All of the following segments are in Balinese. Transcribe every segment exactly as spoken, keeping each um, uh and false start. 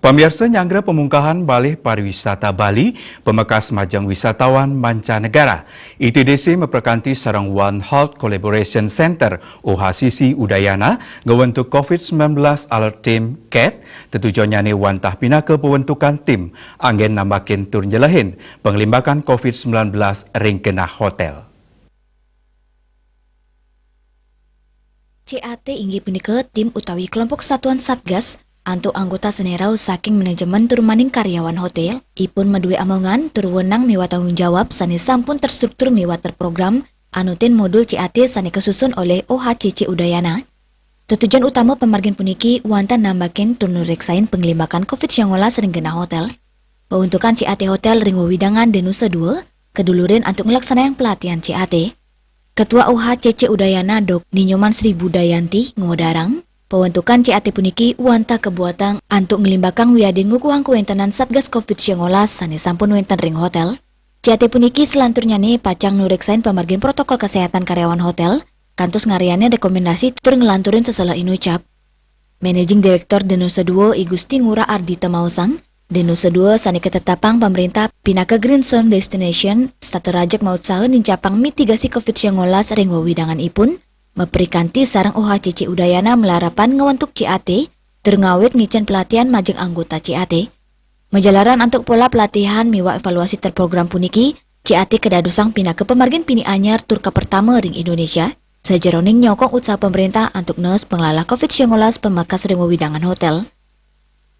Pamiarsa, nyanggra pamungkahan balih pariwisata Bali, pamekas majeng wisatawan mancanegara. I T D C maprekanti sareng One Health Collaboration Center, O H C C Udayana, ngwentuk COVID sembilan belas Alert Team, CAT, tetujonnyane wantah pinaka pawentukan tim anggen nambakin tur nyelehin panglimbakan COVID sembilan belas ring genah hotel. C A T inggih punika tim utawi kelompok satuan satgas antuk anggota sane rauh saking manajemen tur maning karyawan hotel. Ipun madue amongan tur wenang miwah tanggung jawab sane sampun terstruktur miwah terprogram anutin modul C A T sane kasusun olih O H C C Udayana. Tetujon utama pamargin puniki wantah nambakin tur nureksain panglimbakan COVID sembilan belas ring genah hotel. Pawentukan C A T hotel ring wewidangan Denusa dua kadulurin antuk nglaksanayang pelatihan C A T. Ketua O H C C Udayana Dok Ninyoman Sri Budayanti ngwedarang, pawentukan C A T puniki wantah kabuatang antuk nglimbakang wiadin ngukuhang kawentenan Satgas COVID sembilan belas sane sampun wenten ring hotel. C A T puniki selanturnyane pacang nureksain pamargin protokol kesehatan karyawan hotel, kantos ngarianin rekomendasi tur nglanturin seseleh inucap. Managing Director Denusa dua I Gusti Ngurah Ardita maosang, Denusa dua sane katetapang pamrentah pinaka Green Zone Destination, setata rajeg mautsaha nincapang mitigasi COVID sembilan belas ring wewidangan ipun, maprekanti sareng O H C C Udayana malarapan ngwentuk C A T, tur ngawit ngicen pelatihan majeng anggota C A T. Majalaran antuk pola pelatihan miwah evaluasi terprogram puniki, C A T kadadosang pinaka pamargin pinih anyar tur kapertama ring Indonesia, sajeroning nyokong usaha pamrentah antuk nees panglalah COVID sembilan belas pamekas ring wewidangan hotel.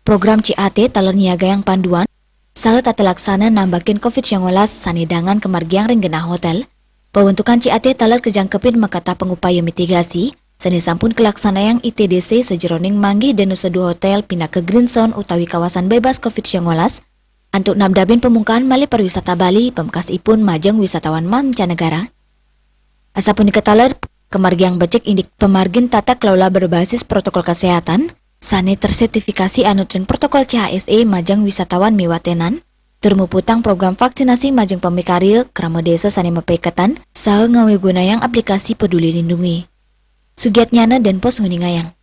Program C A T taler nyiagayang panduan saha tata laksana nambakin COVID sembilan belas sane dangan kamargiang ring genah hotel. Pawentukan C A T taler kajangkepin makatah pangupaya mitigasi sane sampun kalaksanayang I T D C sajeroning manggih Denusa dua Hotel pinaka Green Zone utawi kawasan bebas COVID sembilan belas, antuk nabdabin pamungkahan malih pariwisata Bali, pamekasipun majeng wisatawan mancanegara. Asapunika taler, kamargiang becik indik pamargin tata kelola berbasis protokol kesehatan, sane tersertifikasi anut ring protokol C H S E majeng wisatawan miwah tenan, tur muputang program vaksinasi majeng pamikarya krama desa sane mapaiketan, saha ngawigunayang aplikasi Peduli Lindungi. Sugiatnyana, Denpos, nguningayang.